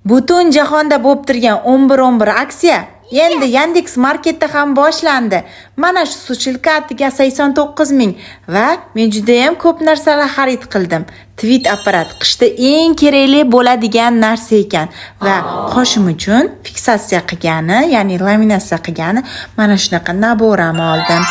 Butun jahonda bo'lib turgan 11.11 aksiya endi Yandex Marketda ham boshlandi. Mana shu сушилка atiga 89 ming va men judayam ko'p narsalar xarid qildim. Твид apparat qishda eng kerakli bo'ladigan narsa ekan va qoshim uchun fiksatsiya qilgani, ya'ni laminatsiya qilgani mana shunaqa набор am oldim.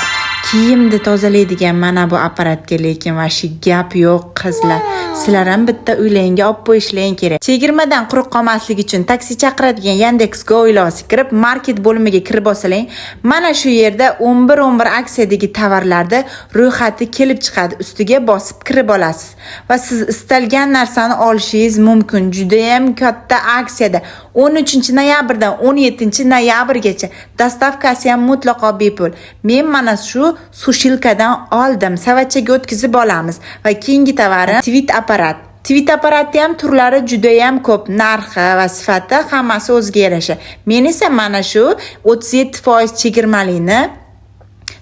Kiyimni tozalaydigan mana bu apparatga lekin вообще gap yo'q, qizlar. Sizlar ham bitta uylaringga olib qo'yishlaring kerak. Chegirmadan quruq qolmaslik uchun taksi chaqiradigan Yandex Go ilovasiga kirib, market bo'limiga kirib olsalang, mana shu yerda 11.11 aksiyadagi tovarlarni ro'yxati kelib chiqadi. Ustiga bosib kirib olasiz va siz istalgan narsani olishingiz mumkin. Judayam katta aksiyada 13 noyabrdan 17 noyabrgacha доставка si ham mutlaqo bepul. Men mana shu сушилка dan oldim. Savatchaga o'tkazib olamiz va keyingi tovarim Твид apparat. Твид apparatni ham turlari judayam ko'p, narxi va sifati hammasi o'ziga yarasha. Men esa mana shu 37% chegirmalini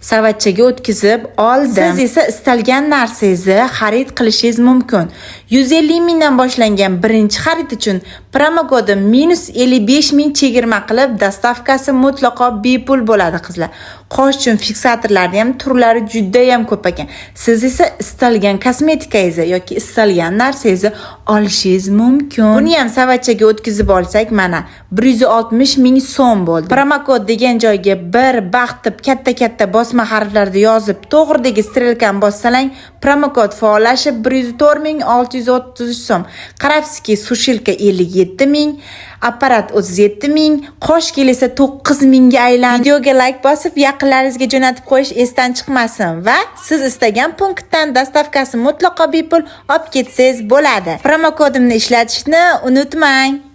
savatchaga o'tkazib oldim. Siz esa istalgan narsangizni xarid qilishingiz mumkin. 150 mingdan boshlangan birinchi xarid uchun promokodim minus 55 ming chegirma qilib, доставка si mutlaqo bepul bo'ladi, qizlar. Qosh uchun fiksatorlarni ham turlari judayam ko'p ekan. Siz esa istalgan kosmetikangizni yoki istalgan narsangizni olishingiz mumkin. Buni ham savatchaga o'tkazib olsak, mana 160 ming so'm bo'ldi. Promokod degan joyga bir baxt deb katta-katta bosma harflarda yozib, to'g'ridagi strelkani bossalang, promokod faollashib 104 633 so'm. Qarabsizki, сушилка 57 ming, apparat 37 ming, qosh gel esa 9 mingga aylandi. Videoga like bosib, yaqinlaringizga jo'natib qo'yish esdan chiqmasin va siz istagan punktdan доставка si mutlaqo bepul olib ketsangiz bo'ladi. Promokodimni ishlatishni unutmang.